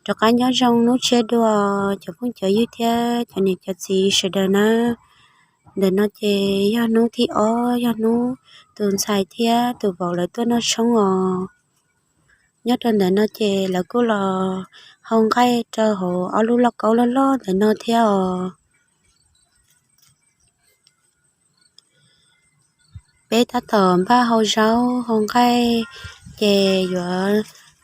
Rov qab nyob zoo hnub tshiab dua cov phooj cov ywg thiab cov niam cov txiv sawv daws na. Ntawm no ces yog hnub thib ob, yog hnub tus ntxhais thiab tus vauv lawv tuaj noj tshoob os. Nyob rau ntawm no ces lawv kuj los hau nqaij rau hauv ob lub lauj kaub loj loj ntawm no thiab os. Peb tab tom npaj hau zaub hau nqaij, ces yuav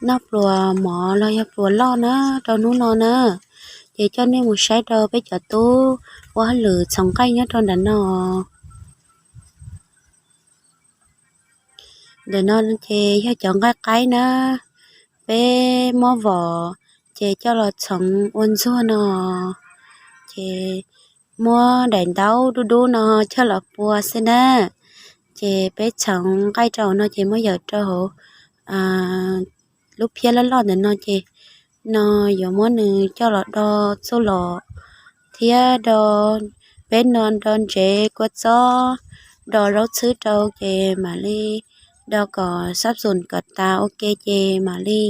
noj pluas mov los yog pluas loj na rau hnub no na. Ces coj nej mus saib rau peb cov tub ua hauj lwm txhoov nqaij nyob rau nram no. Ntawm no ces yog cov nqaij qaib na, peb muab vom ces coj los txhoov ua ntxuag no, ces muab daim ntaub dub dub no coj los pua xwb na. Ces peb txhoov nqaij rau no ces muab yawm rau hauv lub phiab loj loj ntawm no ces no yuav muab nws coj los do txuj lom thiab do peb no do ntsev kua txob, do zaub txhwb rau ces mam li do kom xab xum kom tas ua ke ces mam li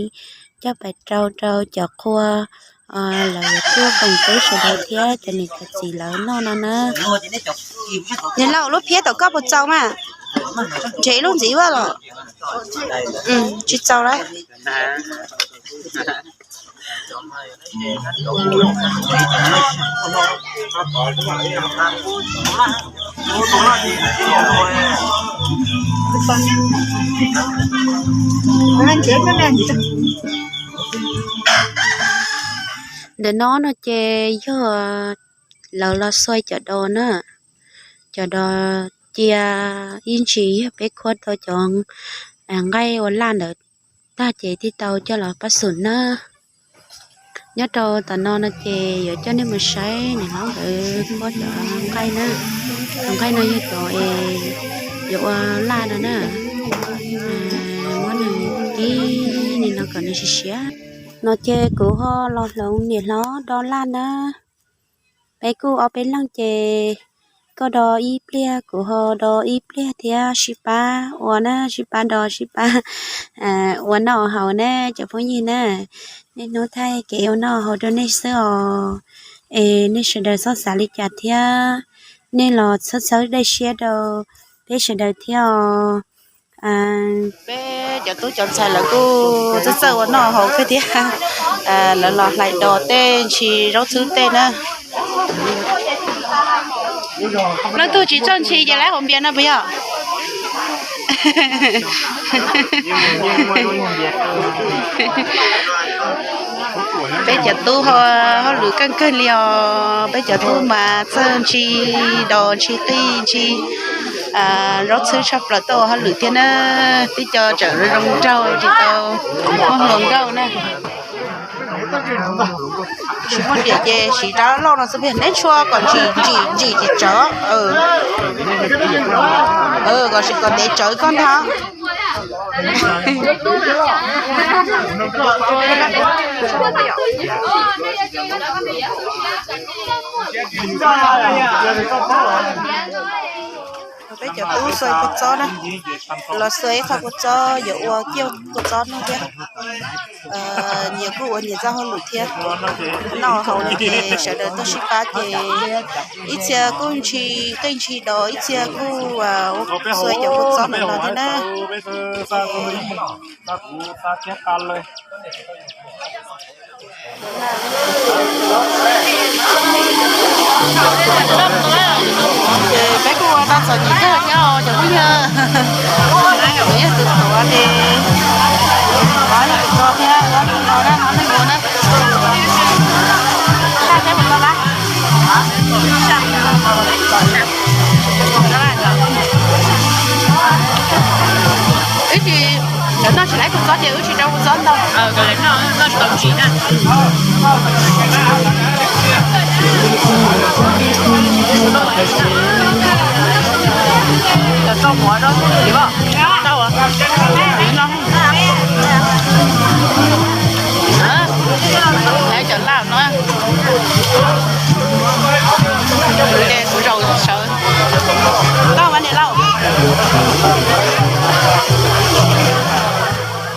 coj pais rau rau cov qhua lawv yuav tuaj koom peb sawv daws thiab cov niam cov txiv lawv noj no na. Niam laus, lub phiab tom koj puas txaus mas? Nrhiav ib lub ntxiv vaj los. Tsis txaus lawm. Ntawm no no ces yog lawv los xuas cov dos na, cov dos cia ib ntsis yog peb khuab tau cov nqaij ua laj ntawd tag ces thiaj tau coj los pab xum na. Nyob rau tom no no ces yuav coj nej mus saib niam hlob nkawd khuab cov nqaij na. Cov nqaij no yog cov es yuav ua laj no na. Muab nws kib li no kom nws siav siav. No ces kuv ho los hloov niam hlob do laj na. Peb kuj ob peb leeg ces koj do ib pliag kuv ho do ib pliag thiab sib pab ua na, sib pab do sib pab ua noj haus na cov phooj ywg na. Niaj hnub thaij kev ua noj haus rau nej xwb os. Es nej sawv daws txhob xav li cas thiab, nej los txhawb txhawb dej siab rau peb sawv daws thiab os. Peb cov tub cov ntxhais lawv kuj txawj txawj ua noj haus kawg thiab. Lawv los hlais dos tej ntshis zaub txhwb tej na. Leej twg tsis txawj ntshis ces lawv haus npias no puas yog? Peb cov tub hauj lwm keej kawg li os, peb cov tub mas txawj ntshis dos ntshis qij ntshis zaub txhwb tshaj plaws tuaj ua hauj lwm thiab na. Twb cov tseem zoo nraug tsis tau muaj hluas nkauj na. Tsis muaj riam ces siv rab loj no xwb, neb ntshua kom ntsim ntsim ntsim tsis tsawv, kom kom ntev tsawv koj ntag. Peb cov tub xuas kua txob na, los xuas ib qho kua txob yuav ua ciaj kua txob noj thiab. Nyias kuj ua nyias txoj hauj lwm thiab. Noj haus no ces sawv daws tuaj sib pab ces ib txhia kuj ntshis qij ntshis dos, ib txhia kuj xuas cov kua txob no thiab na. Ces peb kuj ua tau txom nyem kawg thiab os cov phooj ywg. Kuv yog tus tuav ces, kuv yog tus tuav thiab, kuv yog tus tuav na, kuv yog tus tuav na. Wb tsis, lawv noj tsis laib kua txob ces wb tsis rau kua txob ntau. Noj tsis tau ntsis na. Cov tau mov rau ntsis os. Tau os. Lawv cov laj no. Ces kuv zaum sawv. Tau mas niam laus.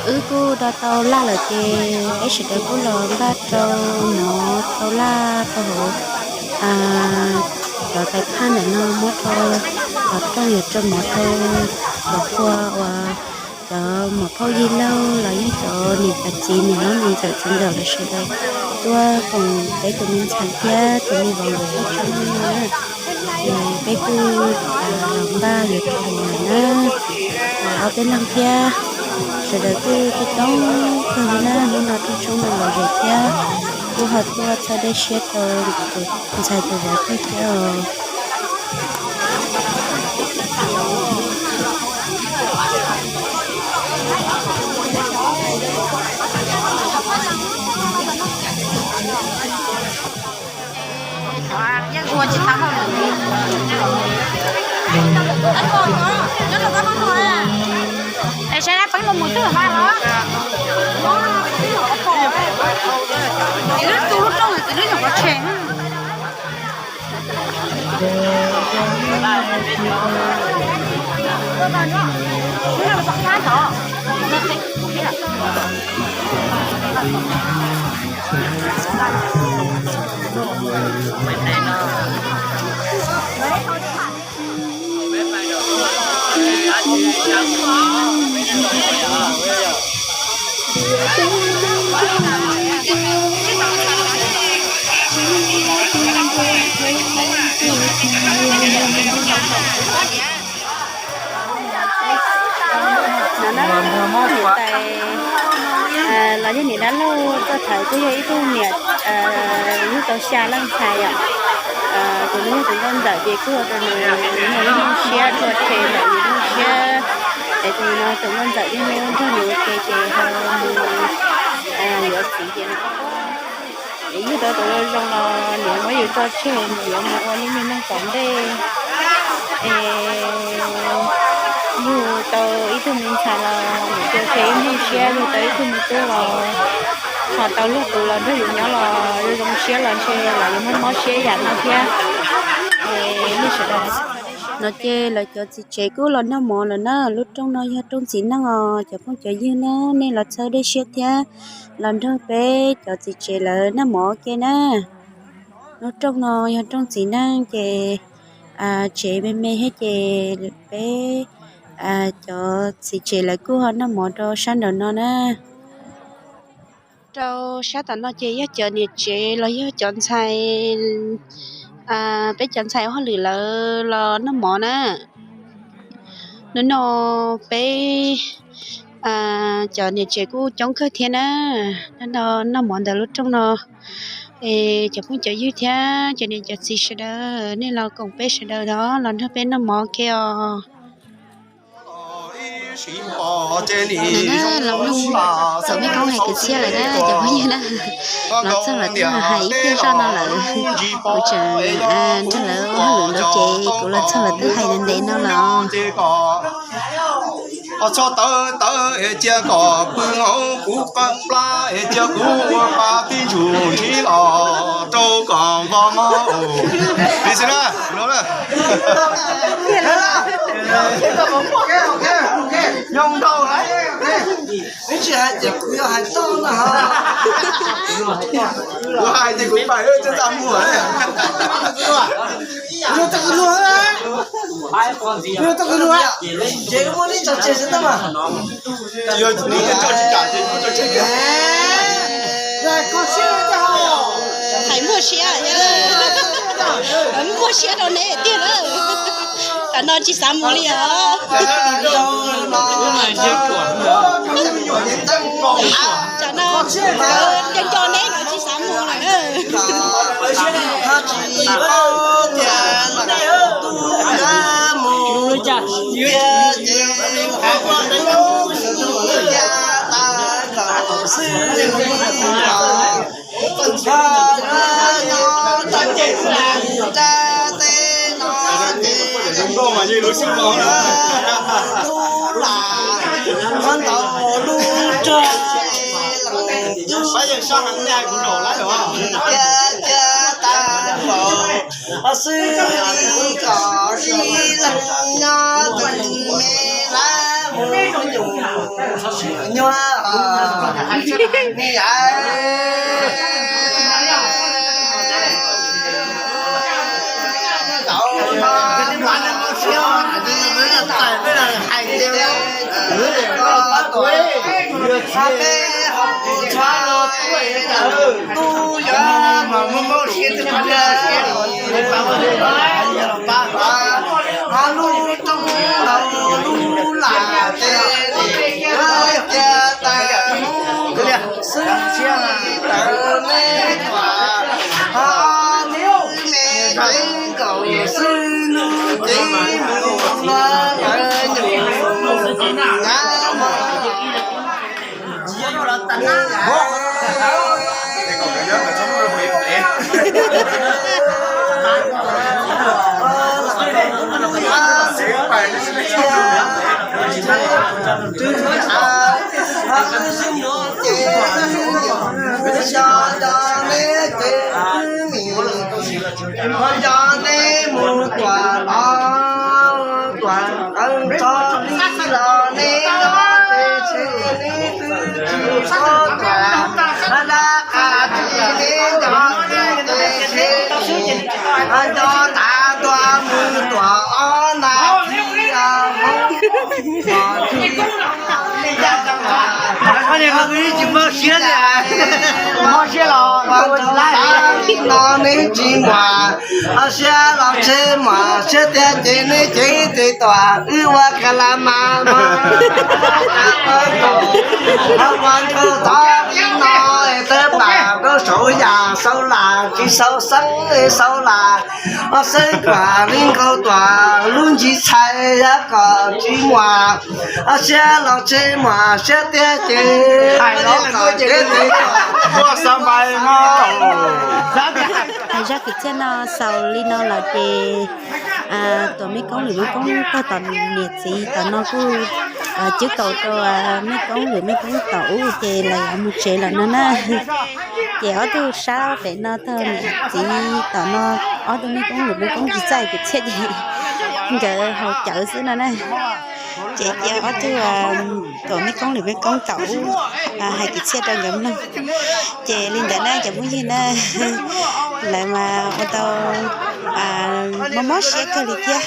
Wb kuj do tau laj lawm ces peb sawv daws kuj los npaj rau mov tau laj rau hauv cov tais phaj ntawm no, muab rau qhov rooj yuav rau mov rau cov qhua uas cov muam phauj yig laug los yog cov niam cov txiv niam hlob niam ntxawm txiv ntxawm lawv sawv daws tuaj koom peb tus me ntxhais thiab tus me vauv nkawd tuaj tso no na. Ces peb kuj los npaj yuav rau hauv lawm na. Ob peb leeg thiab, sawv daws kuj coob coob kawg li na, hnub no rooj tshoob no lom zem thiab kuj ho tuaj txhawb dej siab rau tus ntxhais tus vauv kawg thiab os. Yeej ua tsis tau hauj lwm li. Es saib na, peb los mus twg mas los. Ces lub tu lub rooj ces lub nyuam qhuav tshem. No na, niam tais los yog niam dab laug txoj thawv kuj yog ib tug niam yug tau xya leej ntxhais yom. Tus no yog tus nkauj ntxawm ces kuj ua rau nws muaj ib lub siab rhuaj rhe ntawm nws lub siab. Es tus no tus nkauj ntxawm yeej nrog nws ua ke ces ho mus yuav txiv ces nws yug tau tus zoo los nws muab yus tso tseg, nws yuav mus ua lub me neej tom ntej. Es yug tau ib tug me ntxhais los nws cia tseg ib lub siab, yug tau ib tug me tub los ho tau luag tus los nrog yus nyob los zoo zoo siab los ntshe los yuav mob mob siab yam no thiab. Es nej sawv daws, no ces lawv cov txiv tsev kuj los noj mov lawm na. Lub rooj no yog rooj txiv neej os cov phooj cov ywg na, nej los txhawb dej siab thiab los nrog peb cov txiv tsev lawv noj mov ua ke na. Lub rooj no yog rooj txiv neej ces tsev me me thiab ces peb cov txiv tsev lawv kuj ho noj mov rau sab nraum no na. Rau sab tom no ces yog cov niam tsev los yog cov ntxhais, peb cov ntxhais ua hauj lwm lawv los noj mov na. Hnub no peb cov niam tsev kuj coob kawg thiab na. Hnub no noj mov ntawm lub rooj no, es cov phooj cov ywg thiab cov niam cov txiv sawv daws nej los koom peb sawv daws los nrog peb noj mov ua ke os. Los mloog txawm mej koob hais kwv txhiaj lawm na cov phooj ywg na. Los txog los twb hais ib pliag zoj no lawm. Kuv tseem nrog lawv ua hauj lwm ntawd ces kuv los txog los twb hais ntev ntev no los. Ho txhob tawv tawv es cia kom pw hauv kuv qab plab es cia kuv ua pa tib ntsug ntsib los rau kom nqo mob. Li xwb na. Nyob ntau lawm. Tsis hais ces kuv yuav hais toj na. Kuv hais ces kuv pais txaj muag. Luag tau luag, luag tau luag, ces muaj li tso tseg xwb tab mas. Yog tsis tso tseg ces kuv tso tseg. Hais muaj siab, muaj siab rau neb tiag na. Tam no tsis xav mus li os. Tam no nco nco neb no tsis xav mus lawm na. Xwb li kom sib leeg nyob tus me lab Nyuaj, nyuaj, Nco neb mus tuam los tuam, tau tso li los neb nyob tes tshe neb twb tsis txhob tuam, dab qas tsis neb nco tes tshe, nco tas tuaj mus tuam ob nta tsis hmoov. Tsis mob siab li, mob siab los no neb tsis muaj, siab los tsis muaj, siab tiag ces neb cev tes tuam wb ua ka la mas mas. Ua nrog tod li no twb pam rau saum yam sau las tsis sau xeeb sau las, xeeb kuam li nkaus tuam lub ntsis txhais yab kom tsis muaj. Siab los tsis muaj, siab tiag ces hais los kom cev tes tuam ua xav npais no. Hais zaj kwv txhiaj no xaus li no lawm ces tuam mej koob lwm mej koob tog tom niam txiv tom no kuj cwb kaus rau mej koob lwm mej koob tom ub ces lawv yuav mus tsev lawm no na. Ces ob tug sab pem no tog niam txiv tom no, ob tug mej koob lwm mej koob tsis txawj kwv txhiaj ces nkawd haus cawv xwb no na. Ces cia ob tug tuam mej koob lwm mej koob tom ub hais kwv txhiaj rau nkawd mloog. Ces li ntawd na cov phooj ywg na, lawv mas ua tau mob mob siab kawg li thiab.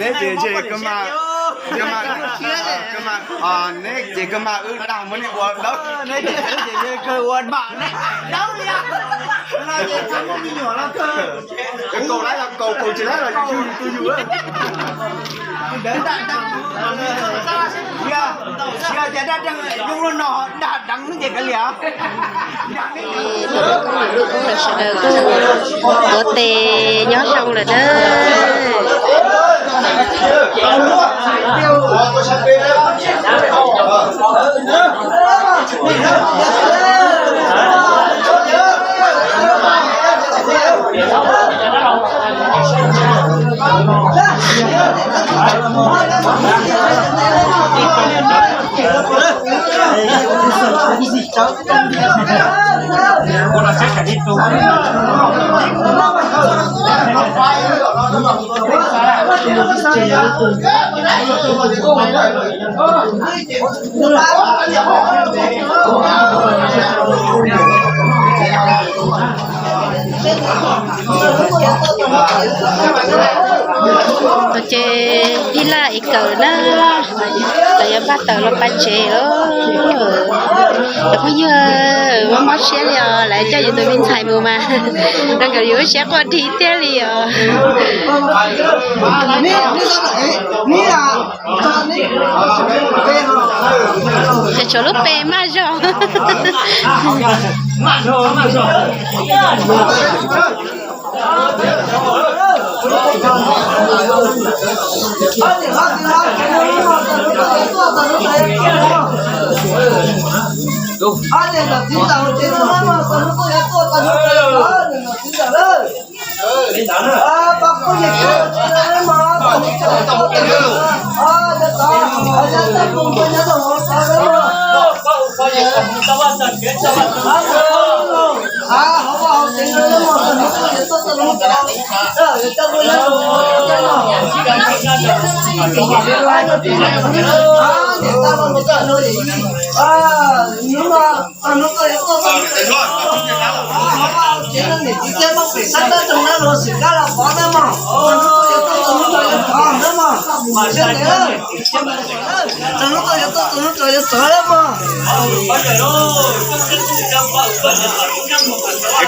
Neb ces ntshe koj mas, koj mas, neb ces koj mas wb dag muab neb ua dawb, neb ces kawg ua dawb, dawb li. Kaus lawm los kaus, kaus tsis lawm los yus yus tus yus. Yog tias dab deeg zoo li no dag deev ces kav liam. Sawv daws kuj tuav tes nyob zoo lawm na. Ces ib laj ib kawm na, lawv yuav npaj tawm los pab tsev lawm. Cov phooj ywg, mob mob siab li os, lawv coj yus tus me ntxhais mus mas, no nkawd yus lub siab quaj dhi tiag li os. Ces tshuav lub pes maj zog.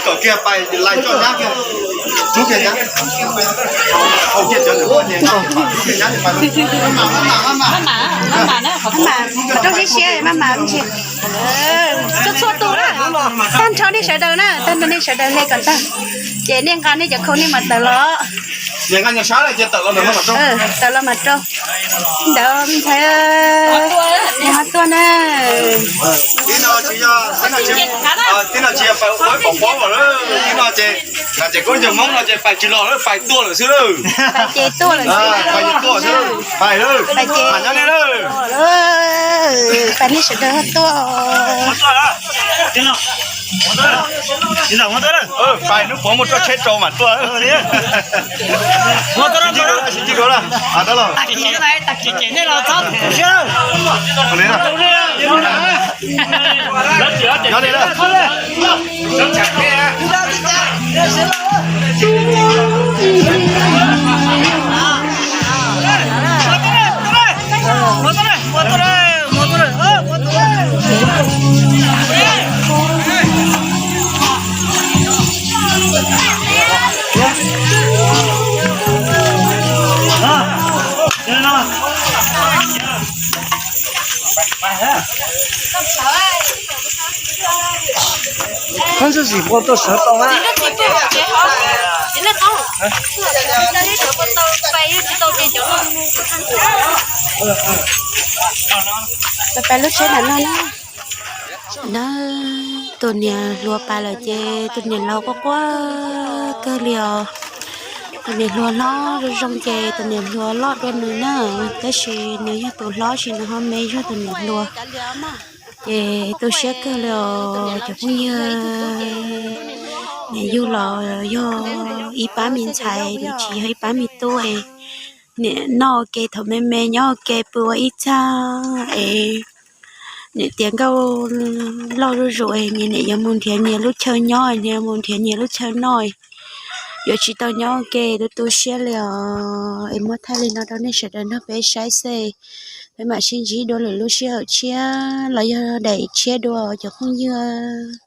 Kom kiag pais lais coj nyab kiag, rub kiag nyab, hau kiag cov niam poj niam no, rub kiag nyab, rub siab siab maj mam ntsia. Txhua txhua tus na, tag nrho nej sawv daws na, tag nrho nej sawv daws hle kom tag, ces nej nqa nej cov khau nej mam tawm los. Niam nqa nyob sab lawm ces tawm los ntawm no mam rau. Tawm los mam rau. Ntawd ntxhais, nws ho tuaj na. Tib no tsis yog, tib no tsis yog pais ua pom pob lawm, tib no ces, ces koj yog Hmoob no ces pais tsis los lawm, pais tuaj lawm xwb lawm. Pais ces tuaj lawm xwb, pais ces tuaj xwb, pais lawm, pais ces nyob li lawm. Pais nej sawv daws tuaj. Pais hnub puav mus roj tsheb rau mam tuaj. Nyob li na. Koj ntxub sim puas tau sawv tau na. Pais lub tsheb ntawm no na. Na, tus niam hluas pais lawm ces tus niam laus quaj quaj kawg li os. Tus niam hluas hlob zoo zoo ces tus niam hluas loj dua nws na, tab sis nws yog tus hlob sis nws ho me zog tus niam hluas. Ces tu siab kawg li os cov phooj ywg. Niam yug los yog ib pab me ntxhais, nws tsis yog ib pab me tub. Niam noj ua ke thaum me me, nyob ua ke pw ua ib txaj es niam tiav nkauj loj zuj zus es niam yuav mus nrhiav nyias lub chaw nyob, nyias mus nrhiav nyias lub chaw noj, yuav tsis tau nyob ua ke. Tu tu siab li os. Es muab thaij li no rau nej sawv daws nrog peb saib xwb, peb mam sib ntsib dua lwm lub sij hawm tshiab los yog daim tshiab dua cov phooj ywg.